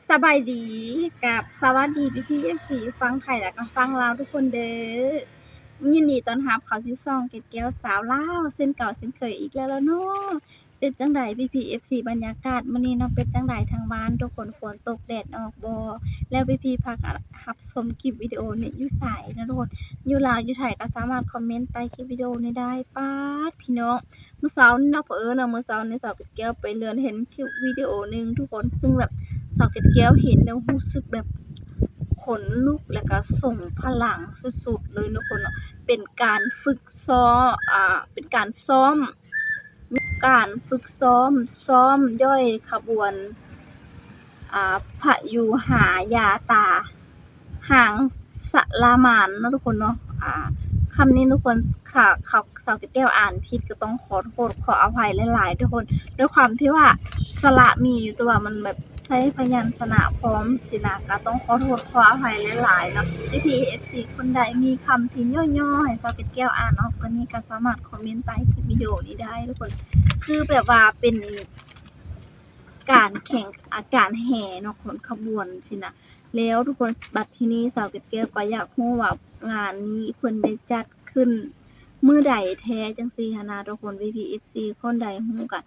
ສະບາຍດີ ກັບສະຫວັດດີພີ່ໆ ເອັຟຊີ ຝັ່ງໄທ ແລະກະຝັ່ງລາວທຸກຄົນເດີ້. ຍິນດີຕ້ອນຮັບເຂົ້າສູ່ຊ່ອງເກັດແກ້ວຊາວລາວ ເຊັ່ນເກົ່າເຊັ່ນເຄີຍອີກແລ້ວລະເນາະ. ເປັນຈັ່ງໃດພີ່ໆ ເອັຟຊີ ບັນຍາກາດມື້ນີ້ເນາະ ເປັນຈັ່ງໃດທາງບ້ານທຸກຄົນ ຝົນຕົກແດດອອກບໍ່ ແລ້ວພີ່ໆພັກ ຮັບຊົມຄລິບວິດີໂອນີ້ຢູ່ໃສເນາະທຸກຄົນ? ຢູ່ລາວຢູ່ໄທກໍສາມາດຄອມເມັນໃຕ້ຄລິບວິດີໂອນີ້ໄດ້. ປາດ ພີ່ນ້ອງ ມື້ເຊົ້ານີ້ເນາະ ເຜີເອີນເນາະ ມື້ເຊົ້ານີ້ສາວເກັດແກ້ວໄປເລື່ອນເຫັນຄລິບວິດີໂອໜຶ່ງທຸກຄົນ ຊຶ່ງແບບສາວເກັດແກ້ວເຫັນແລ້ວຮູ້ສຶກແບບຂົນລຸກ ແລ້ວກໍຊົງພະລັງສຸດໆເລີຍເນາະທຸກຄົນເນາະ. ເປັນການຝຶກຊ້ອມ ອ່າ ເປັນການຊ້ອມ ມີການຝຶກຊ້ອມ ຊ້ອມຍ່ອຍຂະບວນ ອ່າ ພະຍຸຫາຍາຕາ ຫາງສະລະມານເນາະທຸກຄົນເນາະ. ອ່າ ຄຳນີ້ທຸກຄົນ ຖ້າ ຖ້າສາວເກັດແກ້ວອ່ານຜິດກໍຕ້ອງຂໍໂທດຂໍອະໄພຫຼາຍໆທຸກຄົນ ດ້ວຍຄວາມທີ່ວ່າສະລະມີຢູ່ ແຕ່ວ່າມັນແບບໃຊ້ພະຍັນຊະນະພ້ອມຊີ້ນະ ກໍຕ້ອງຂໍໂທດຂໍອະໄພຫຼາຍໆເນາະ. ພີ່ໆ ເອັຟຊີ ຄົນໃດມີຄຳທີ່ຫຍໍ້ໆໃຫ້ສາວເກັດແກ້ວອ່ານອອກກວ່ານີ້ ກໍສາມາດຄອມເມັນໃຕ້ຄລິບວິດີໂອນີ້ໄດ້ທຸກຄົນ. ຄືແບບວ່າເປັນ ການແຂ່ງ ອາ ການແຫ່ເນາະ ຂົນຂະບວນຊີ້ນະ. ແລ້ວທຸກຄົນ ບັດທີນີ້ສາວເກັດແກ້ວກໍຢາກຮູ້ວ່າງານນີ້ເພິ່ນໄດ້ຈັດຂຶ້ນມື້ໃດແທ້ ຈັ່ງຊີ້ຫັ້ນນະທຸກຄົນ. ພີ່ໆ ເອັຟຊີ ຄົນໃດຮູ້ກໍ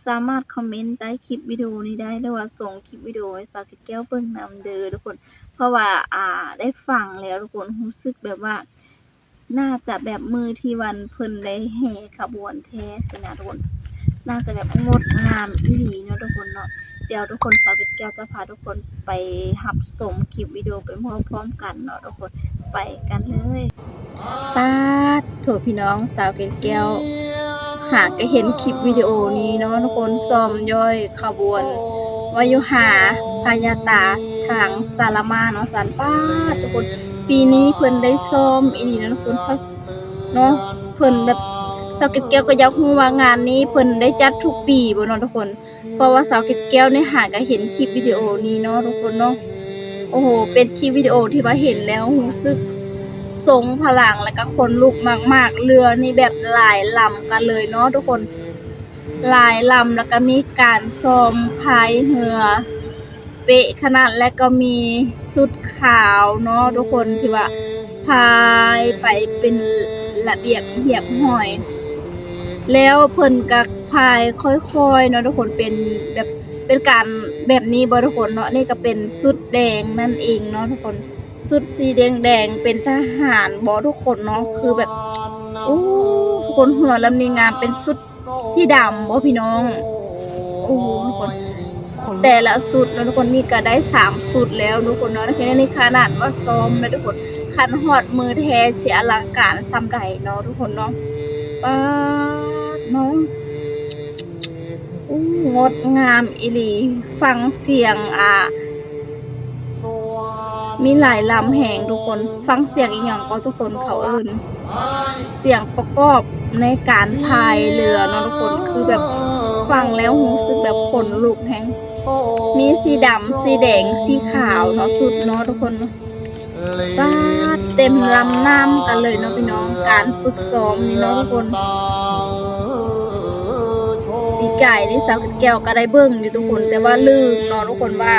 ສາມາດຄອມເມັນໃຕ້ຄລິບວິດີໂອນີ້ໄດ້ ຫຼືວ່າສົ່ງຄລິບວິດີໂອໃຫ້ສາວເກັດແກ້ວເບິ່ງນຳເດີ້ທຸກຄົນ. ເພາະວ່າ ອ່າ ໄດ້ຟັງແລ້ວທຸກຄົນ ຮູ້ສຶກແບບວ່າ ໜ້າຈະແບບມື້ທີ່ວັນເພິ່ນໄດ້ແຫ່ຂະບວນແທ້ຊີ້ນະທຸກຄົນ ໜ້າຈະແບບງົດງາມອີ່ຫຼີເນາະທຸກຄົນເນາະ. ດຽວທຸກຄົນ ສາວເກັດແກ້ວຈະພາທຸກຄົນໄປຮັບຊົມຄລິບວິດີໂອໄປພ້ອມໆກັນເນາະທຸກຄົນ ໄປກັນເລີຍ. ປາດໂທ້ ພີ່ນ້ອງ ສາວເກັດແກ້ວຫາກໍເຫັນຄລິບວິດີໂອນີ້ເນາະທຸກຄົນ ຊ້ອມຍ່ອຍຂະບວນວາຍຸຫາພະຍາຕາທາງສາລະມານວ່າຊັ້ນ. ປາດທຸກຄົນ ປີນີ້ເພິ່ນໄດ້ຊ້ອມອີ່ຫຼີນະທຸກຄົນເນາະ. ເພິ່ນແບບ ສາວເກັດແກ້ວກໍຢາກຮູ້ວ່າງານນີ້ເພິ່ນໄດ້ຈັດທຸກປີບໍ່ເນາະທຸກຄົນ ເພາະວ່າສາວເກັດແກ້ວນີ້ຫາກໍເຫັນຄລິບວິດີໂອນີ້ເນາະທຸກຄົນເນາະ. ໂອ້ໂຫ ເປັນຄລິບວິດີໂອທີ່ວ່າເຫັນແລ້ວຮູ້ສຶກຊົງພະລັງ ແລ້ວກໍຂົນລຸກມາກໆ. ເຮືອນີ້ແບບຫຼາຍລຳກັນເລີຍເນາະທຸກຄົນ ຫຼາຍລຳ ແລ້ວກໍມີການຊ້ອມພາຍເຮືອ ເປະຂະໜາດ ແລະກໍມີຊຸດຂາວເນາະທຸກຄົນ ທີ່ວ່າພາຍໄປເປັນລະບຽບຮຽບຮ້ອຍ ແລ້ວເພິ່ນກໍພາຍຄ່ອຍໆເນາະທຸກຄົນ ເປັນແບບ ເປັນການແບບນີ້ບໍ່ທຸກຄົນເນາະ. ນີ້ກໍເປັນຊຸດແດງນັ້ນເອງເນາະທຸກຄົນ ຊຸດສີແດງໆ ເປັນທະຫານບໍ່ທຸກຄົນເນາະ ຄືແບບ ໂອ້ ທຸກຄົນ ເຮືອລຳນີ້ງາມ ເປັນຊຸດ ສີດຳບໍ່ພີ່ນ້ອງ? ໂອ້ໂຫ ທຸກຄົນ ແຕ່ລະຊຸດເນາະທຸກຄົນ ນີ້ກໍໄດ້ສາມຊຸດແລ້ວທຸກຄົນເນາະ. ແຕ່ນີ້ຂະໜາດວ່າຊ້ອມນະທຸກຄົນ ຄັນຮອດມື້ແທ້ຊິອະລັງການສ່ຳໃດເນາະທຸກຄົນເນາະ. ປາດເນາະ ໂອ້ ງົດງາມອີ່ຫຼີ ຟັງສຽງ ອ່າ ມີຫຼາຍລຳແຮງທຸກຄົນ. ຟັງສຽງອີ່ຫຍັງກໍທຸກຄົນ ເຂົາເອີ້ນ ສຽງປະກອບໃນການພາຍເຮືອເນາະທຸກຄົນ ຄືແບບຟັງແລ້ວຮູ້ສຶກແບບຂົນລຸກແຮງ. ມີສີດຳ ສີແດງ ສີຂາວເນາະ ຊຸດເນາະທຸກຄົນ. ປາດ ເຕັມລຳນ້ຳກັນເລີຍເນາະພີ່ນ້ອງ ການຝຶກຊ້ອມນີ້ເນາະທຸກຄົນ. ປີກາຍນີ້ສາວແກ້ວກໍໄດ້ເບິ່ງຢູ່ທຸກຄົນ ແຕ່ວ່າລືມເນາະທຸກຄົນວ່າ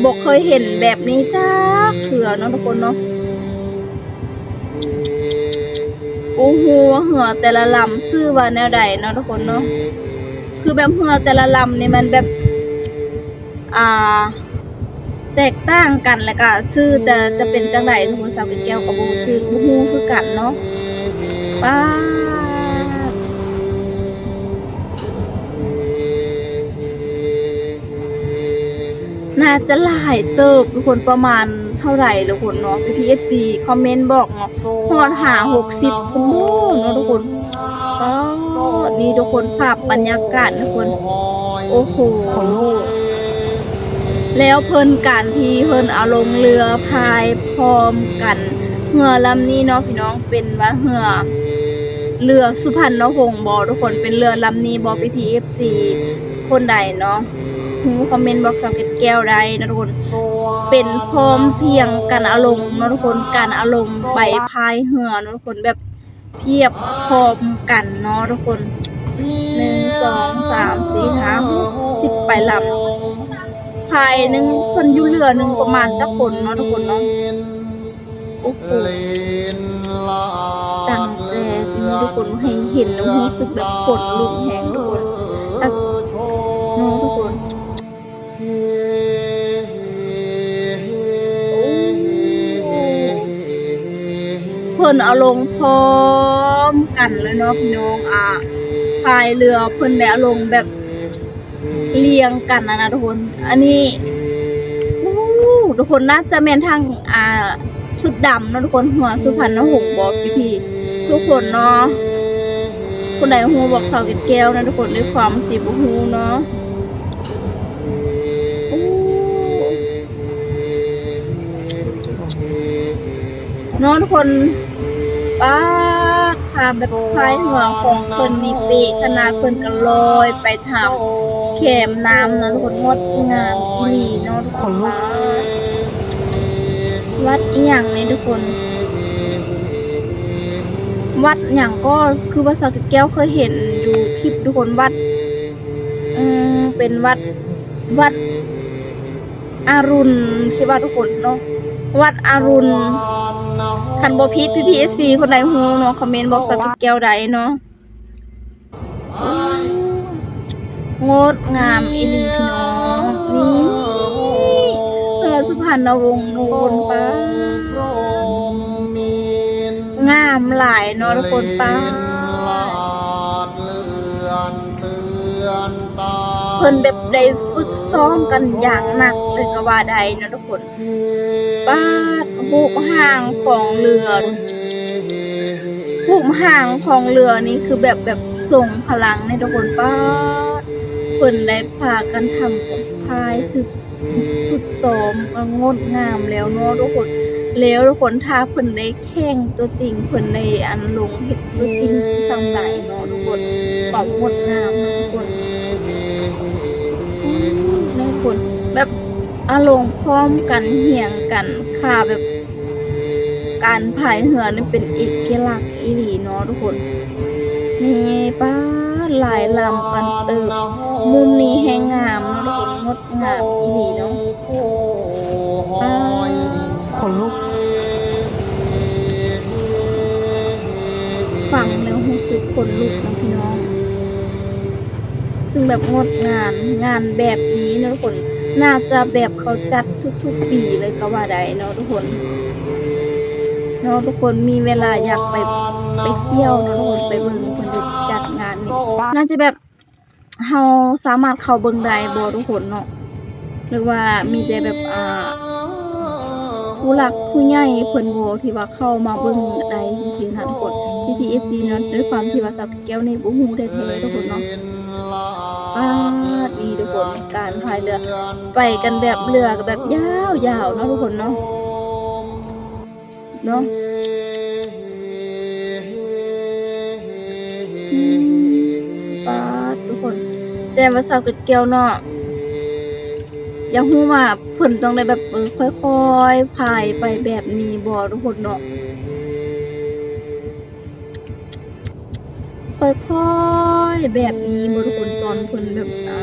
ບໍ່ເຄີຍເຫັນແບບນີ້ຈັກເທື່ອເນາະທຸກຄົນເນາະ. ບໍ່ຮູ້ວ່າເຮືອແຕ່ລະລຳຊື່ວ່າແນວໃດເນາະທຸກຄົນເນາະ ຄືແບບເຮືອແຕ່ລະລຳນີ້ມັນແບບ ອ່າ ແຕກຕ່າງກັນ ແລ້ວກະຊື່ແຕ່ຈະເປັນຈັ່ງໃດ ທຸກຄົນ ສາວແກ້ວກໍບໍ່ຈື່ ບໍ່ຮູ້ຄືກັນເນາະ. ປາດ ໜ້າຈະຫຼາຍເຕີບທຸກຄົນ ປະມານເທົ່າໃດທຸກຄົນເນາະ ພີ່ໆ ເອັຟຊີ ຄອມເມັນບອກເນາະ ຮອດຫ້າຫົກສິບພຸ້ນບໍ່ເນາະທຸກຄົນ. ປາດ ນີ້ທຸກຄົນ ພາບບັນຍາກາດທຸກຄົນ ໂອ້ໂຫ ແລ້ວເພິ່ນ ການທີ່ເພິ່ນເອົາລົງເຮືອພາຍພ້ອມກັນ ເຮືອລຳນີ້ເນາະພີ່ນ້ອງ ເປັນວ່າເຮືອ ເຮືອສຸພັນນະວົງບໍ່ທຸກຄົນ ເປັນເຮືອລຳນີ້ບໍ່ ພີ່ໆ ເອັຟຊີ ຄົນໃດເນາະ ຮູ້ຄອມເມັນບອກສາວແກ້ວໄດ້ເນາະທຸກຄົນ ເປັນພ້ອມພຽງກັນເອົາລົງເນາະທຸກຄົນ ການເອົາລົງໄປພາຍເຮືອເນາະທຸກຄົນ ແບບ ພຽບພ້ອມກັນເນາະທຸກຄົນ ໜຶ່ງ ສອງ ສາມ ສີ່ ຫ້າ ຫົກ ສິບ ປາຍລຳ ພາຍໜຶ່ງເພິ່ນຢູ່ເຮືອໜຶ່ງປະມານຈັກຄົນເນາະທຸກຄົນເນາະ. ໂອ້ໂຫ ຕັ້ງແຕ່ນີ້ທຸກຄົນໃຫ້ເຫັນແລ້ວຮູ້ສຶກແບບຂົນລຸກແຮງທຸກຄົນ ເນາະທຸກຄົນ. ໂອ້ ເພິ່ນເອົາລົງພ້ອມກັນເລີຍເນາະພີ່ນ້ອງ ອ່າ ພາຍເຮືອເພິ່ນໄດ້ເອົາລົງແບບລຽງກັນຫັ້ນນະທຸກຄົນ. ອັນນີ້ ໂອ້ ທຸກຄົນ ໜ້າຈະແມ່ນທາງ ອ່າ ຊຸດດຳເນາະທຸກຄົນ ຫົວສຸພັນນະຫົງບໍ ພີ່ໆ ທຸກຄົນເນາະ. ຜູ້ໃດຮູ້ບອກສາວແກ່ນແກ້ວນະທຸກຄົນ ດ້ວຍຄວາມທີ່ບໍ່ຮູ້ເນາະ. ໂອ້ ເນາະທຸກຄົນ ປາດ ພາບແບບພາຍເຮືອຂອງເພິ່ນນີ້ເປະຂະໜາດ ເພິ່ນກໍລອຍໄປຕາມແຄມນ້ຳນະທຸກຄົນ ງົດງາມອີ່ຫຼີເນາະທຸກຄົນ. ປາດ ວັດອີ່ຫຍັງນີ້ທຸກຄົນ ວັດຫຍັງກໍ ຄືວ່າສາວແກ້ວເຄີຍເຫັນຢູ່ຄລິບທຸກຄົນ ວັດ ອືມ ເປັນວັດ ວັດ ອາລຸນ ຄິດວ່າທຸກຄົນເນາະ ວັດອາລຸນ ຄັນບໍ່ຜິດ ພີ່ໆ ເອັຟຊີ ຄົນໃດຮູ້ເນາະ ຄອມເມັນບອກສາວແກ້ວໄດ້ເນາະ. ງົດງາມອີ່ຫຼີພີ່ນ້ອງ ນີ້ ເຮືອສຸພັນນະວົງ ທຸກຄົນ ປາດ ງາມຫຼາຍເນາະທຸກຄົນ ປາດ. ເພິ່ນແບບໄດ້ຝຶກຊ້ອມກັນຢ່າງໜັກເລີຍກໍວ່າໄດ້ເນາະທຸກຄົນ. ປາດ ຮູບຮ່າງຂອງເຮືອ ຮູບຮ່າງຂອງເຮືອນີ້ຄືແບບ ແບບຊົງພະລັງເດ້ທຸກຄົນ. ປາດ ເພິ່ນໄດ້ພາກັນທຳກັບພາຍຊຶບ ຝຶກຊ້ອມກໍງົດງາມແລ້ວເນາະທຸກຄົນ. ແລ້ວທຸກຄົນ ຖ້າເພິ່ນໄດ້ ແຂ່ງຕົວຈິງ ເພິ່ນໄດ້ອັນລົງເຮັດຕົວຈິງຊິສ່ຳໃດເນາະທຸກຄົນ ຄວາມງົດງາມເນາະທຸກຄົນ. ອືມ ທຸກຄົນ ແບບເອົາລົງພ້ອມກັນຮຽງກັນ ຄ່າແບບການພາຍເຮືອນີ້ເປັນເອກະລັກອີ່ຫຼີເນາະທຸກຄົນ. ນີ້ ປາດ ຫຼາຍລຳກັນເຕີບ ມຸມນີ້ແຮງງາມເນາະທຸກຄົນ ງົດ ງາມອີ່ຫຼີເນາະ ປາດ ຂົນລຸກ ຟັງແລ້ວຮູ້ສຶກຂົນລຸກເນາະພີ່ນ້ອງ. ຊຶ່ງແບບງົດງາມ ງານແບບນີ້ເນາະທຸກຄົນ ໜ້າຈະແບບເຂົາຈັດທຸກໆປີເລີຍກໍວ່າໄດ້ເນາະທຸກຄົນ ເນາະທຸກຄົນ. ມີເວລາຢາກໄປ ໄປທ່ຽວເນາະທຸກຄົນ ໄປເບິ່ງເພິ່ນຈັດງານນີ້ ໜ້າຈະແບບ ເຮົາສາມາດເຂົ້າເບິ່ງໄດ້ບໍ່ທຸກຄົນເນາະ ຫຼືວ່າມີແຕ່ແບບ ອ່າ ຜູ້ຫຼັກຜູ້ໃຫຍ່ເພິ່ນບໍ່ ທີ່ວ່າເຂົ້າມາເບິ່ງໄດ້ຈັ່ງຊີ້ນະທຸກຄົນ ພີ່ໆ ເອັຟຊີ ເນາະ. ດ້ວຍຄວາມທີ່ວ່າສາວແກ້ວນີ້ບໍ່ຮູ້ແທ້ໆ ທຸກຄົນເນາະ. ປາດ ນີ້ທຸກຄົນ ການພາຍເຮືອ ໄປກັນແບບເຮືອກໍແບບຍາວໆ ເນາະທຸກຄົນເນາະ. ເນາະ ອືມ ປາດ ທຸກຄົນ ແຕ່ວ່າສາວເກັດແກ້ວເນາະ ຢາກຮູ້ວ່າເພິ່ນຕ້ອງໄດ້ແບບ ເອີ ຄ່ອຍໆ ພາຍໄປແບບນີ້ບໍ່ທຸກຄົນເນາະ. ຄ່ອຍໆ ແບບນີ້ບໍ່ທຸກຄົນ ຕອນເພິ່ນແບບ ອ່າ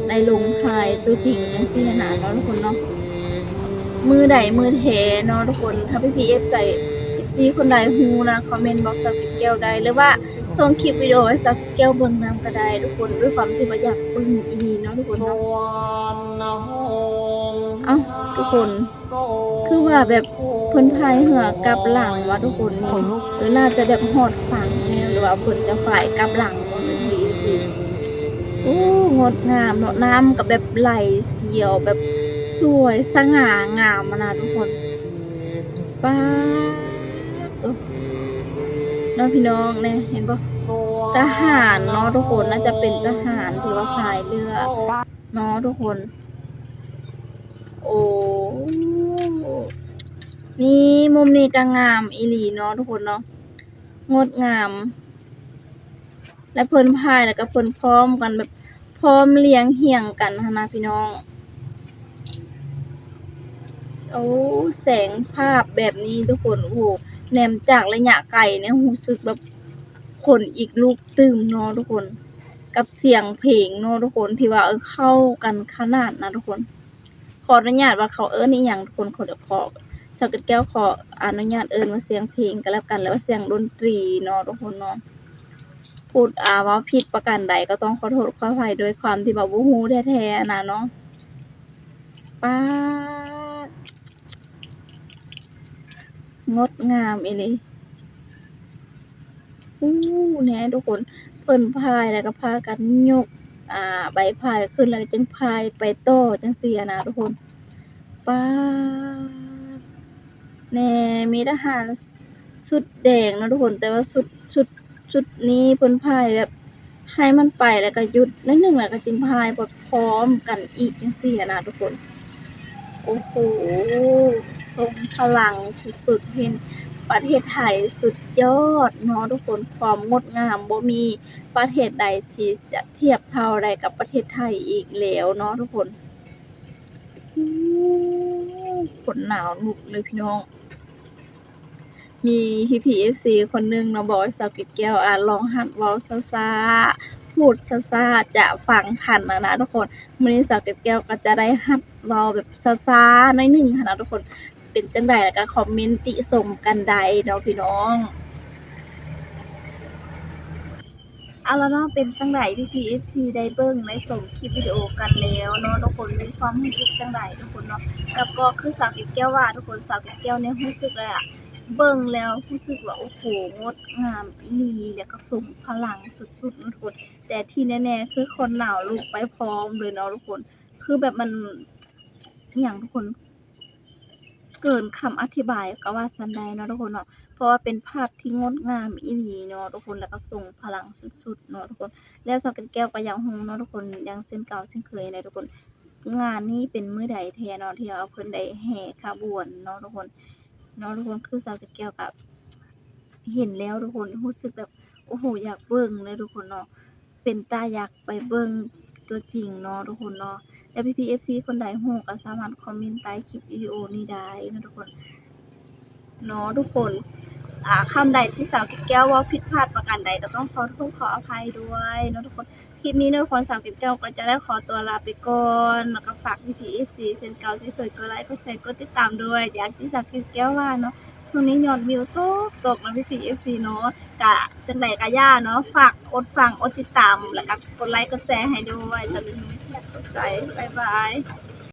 ໄດ້ລົງຖ່າຍຕົວຈິງຈັ່ງຊີ້ຫັ້ນນະເນາະທຸກຄົນເນາະ. ມື້ໃດມື້ແທ້ເນາະທຸກຄົນ ຖ້າພີ່ໆ ເອັຟຊີ ເອັຟຊີ ຄົນໃດຮູ້ນະ ຄອມເມັນບອກສາວເກັດແກ້ວໄດ້ ຫຼືວ່າສົ່ງຄລິບວິດີໂອໃຫ້ສາວເກັດແກ້ວເບິ່ງນຳກໍໄດ້ທຸກຄົນ ດ້ວຍຄວາມທີ່ວ່າຢາກເບິ່ງອີ່ຫຼີເນາະທຸກຄົນເນາະ. ເອົ້າ ທຸກຄົນ ຄືວ່າແບບເພິ່ນພາຍເຮືອກັບຫຼັງວ່າທຸກຄົນນີ້ ເອີ ໜ້າຈະແບບຮອດຝັ່ງແລ້ວ ຫຼືວ່າເພິ່ນຈະພາຍກັບຫຼັງບໍ່ ແບບນີ້. ໂອ້ ງົດງາມເນາະ ນ້ຳກໍແບບໄຫຼສຽວ ແບບສວຍສະຫງ່າງາມຫັ້ນນະທຸກຄົນ. ປາດໂທ້ ເນາະພີ່ນ້ອງ ແນ່ ເຫັນບໍ່? ທະຫານເນາະທຸກຄົນ ໜ້າຈະເປັນທະຫານທີ່ວ່າພາຍເຮືອເນາະທຸກຄົນ. ໂອ້ ນີ້ ມຸມນີ້ກໍງາມອີ່ຫຼີເນາະທຸກຄົນເນາະ ງົດງາມ ແລະເພິ່ນພາຍ ແລ້ວກໍເພິ່ນພ້ອມກັນແບບ ພ້ອມລຽງຮຽງກັນຫັ້ນນະພີ່ນ້ອງ. ໂອ້ ແສງພາບແບບນີ້ທຸກຄົນ ໂອ້ ແນມຈາກໄລຍະໄກນີ້ ຮູ້ສຶກແບບຂົນລຸກຕື່ມເນາະທຸກຄົນ ກັບສຽງເພງເນາະທຸກຄົນ ທີ່ວ່າ ເອີ ເຂົ້າກັນຂະໜາດນະທຸກຄົນ. ຂໍອະນຸຍາດວ່າເຂົາເອີ້ນອີ່ຫຍັງທຸກຄົນ ຂໍ ຂໍ ສາວເກດແກ້ວຂໍອະນຸຍາດເອີ້ນວ່າສຽງເພງກໍແລ້ວກັນ ຫຼືວ່າສຽງດົນຕີເນາະທຸກຄົນເນາະ. ຜູ້ ອ່າ ເວົ້າຜິດປະການໃດກໍຕ້ອງຂໍໂທດຂໍອະໄພ ດ້ວຍຄວາມທີ່ວ່າບໍ່ຮູ້ແທ້ໆນະເນາະ. ປາດ ງົດງາມອີ່ຫຼີ. ອູ້ ແນ່ທຸກຄົນ ເພິ່ນພາຍແລ້ວກໍພາກັນຍົກ ອ່າ ໃບພາຍຂຶ້ນ ແລ້ວກໍຈຶ່ງພາຍໄປຕໍ່ຈັ່ງຊີ້ຫັ້ນນະທຸກຄົນ. ປາດ ແນ່ ມີທະຫານຊຸດແດງເນາະທຸກຄົນ ແຕ່ວ່າຊຸດ ຊຸດ ຊຸດນີ້ເພິ່ນພາຍແບບໃຫ້ມັນໄປ ແລ້ວກໍຢຸດໜ້ອຍໜຶ່ງ ແລ້ວກໍຈຶ່ງພາຍ ພ້ອມກັນອີກຈັ່ງຊີ້ຫັ້ນນະທຸກຄົນ. ໂອ້ໂຫ ຊົງພະລັງສຸດໆ ເຫັນປະເທດໄທສຸດຍອດເນາະທຸກຄົນ ຄວາມງົດງາມບໍ່ມີປະເທດໃດທີ່ຈະທຽບເທົ່າໄດ້ກັບປະເທດໄທອີກແລ້ວເນາະທຸກຄົນ. ໂອ້ ຂົນໜາວລຸກເລີຍພີ່ນ້ອງ. ມີພີ່ໆ ເອັຟຊີ ຄົນໜຶ່ງເນາະ ບອກໃຫ້ສາວເກດແກ້ວ ອ່າ ລອງຫັດເວົ້າຊ້າໆ ພູດຊ້າໆ ຈະຟັງທັນນະນະທຸກຄົນ. ມື້ນີ້ສາວເກດແກ້ວກໍຈະໄດ້ຫັດເວົ້າແບບຊ້າໆ ໜ້ອຍໜຶ່ງຫັ້ນນະທຸກຄົນ. ເປັນຈັ່ງໃດ ແລ້ວກໍຄອມເມັນຕິຊົມກັນໄດ້ເນາະພີ່ນ້ອງ. ເອົາລະເນາະ ເປັນຈັ່ງໃດ ພີ່ໆ ເອັຟຊີ ໄດ້ເບິ່ງໄດ້ຊົມຄລິບວິດີໂອກັນແລ້ວເນາະທຸກຄົນ ມີຄວາມຮູ້ສຶກຈັ່ງໃດທຸກຄົນເນາະ? ແລ້ວກໍຄືສາວເກດແກ້ວວ່າທຸກຄົນ ສາວເກດແກ້ວນີ້ຮູ້ສຶກແລ້ວ ເບິ່ງແລ້ວຮູ້ສຶກວ່າ ໂອ້ໂຫ ງົດງາມອີ່ຫຼີ ແລ້ວກໍຊົງພະລັງສຸດໆເນາະທຸກຄົນ. ແຕ່ທີ່ແນ່ໆ ຄືຂົນໜາວລຸກໄປພ້ອມເລີຍເນາະທຸກຄົນ ຄືແບບມັນ ອີ່ຫຍັງທຸກຄົນ ເກີນຄຳອະທິບາຍກໍວ່າຊັ້ນໄດ້ເນາະທຸກຄົນເນາະ ເພາະວ່າເປັນພາບທີ່ງົດງາມອີ່ຫຼີເນາະທຸກຄົນ ແລ້ວກໍຊົງພະລັງສຸດໆເນາະທຸກຄົນ. ແລ້ວສາວເກດແກ້ວກໍຢາກຮູ້ເນາະທຸກຄົນ ຢ່າງເຊັ່ນເກົ່າເຊັ່ນເຄີຍແຫຼະທຸກຄົນ ງານນີ້ເປັນມື້ໃດແທ້ເນາະ ທີ່ວ່າເພິ່ນໄດ້ແຫ່ຂະບວນເນາະທຸກຄົນ ເນາະທຸກຄົນ. ຄືສາວເກດແກ້ວກໍເຫັນແລ້ວທຸກຄົນ ຮູ້ສຶກແບບ ໂອ້ໂຫ ຢາກເບິ່ງເລີຍທຸກຄົນເນາະ. ເປັນຕາຢາກໄປເບິ່ງຕົວຈິງເນາະທຸກຄົນເນາະ. ແລ້ວພີ່ໆ ເອັຟຊີ ຄົນໃດຮູ້ກໍສາມາດຄອມເມັນໃຕ້ຄລິບວິດີໂອນີ້ໄດ້ເນາະທຸກຄົນ ເນາະທຸກຄົນ. ອ່າ ຄຳໃດທີ່ສາວເກດແກ້ວເວົ້າຜິດພາດປະການໃດ ກໍຕ້ອງຂໍໂທດຂໍອະໄພດ້ວຍເນາະທຸກຄົນ. ຄລິບນີ້ເນາະທຸກຄົນ ສາວເກດແກ້ວກໍຈະໄດ້ຂໍຕົວລາໄປກ່ອນ ແລ້ວກໍຝາກພີ່ໆ ເອັຟຊີ ເຊັ່ນເກົ່າເຊັ່ນເຄີຍ ກົດໄລ ກົດແຊ ກົດຕິດຕາມດ້ວຍ ຢ່າງທີ່ສາວເກດແກ້ວວ່າເນາະ ຊ່ວງນີ້ຍອດວິວຕົກໆເນາະ ພີ່ໆ ເອັຟຊີ ເນາະ. ກະຈັ່ງໃດກະຢ່າເນາະ ຝາກກົດຟັງ ກົດຕິດຕາມ ແລ້ວກະກົດໄລ ກົດແຊໃຫ້ດ້ວຍ ຈະໄດ້ມີແຮງ ຂອບໃຈ ບາຍບາຍ.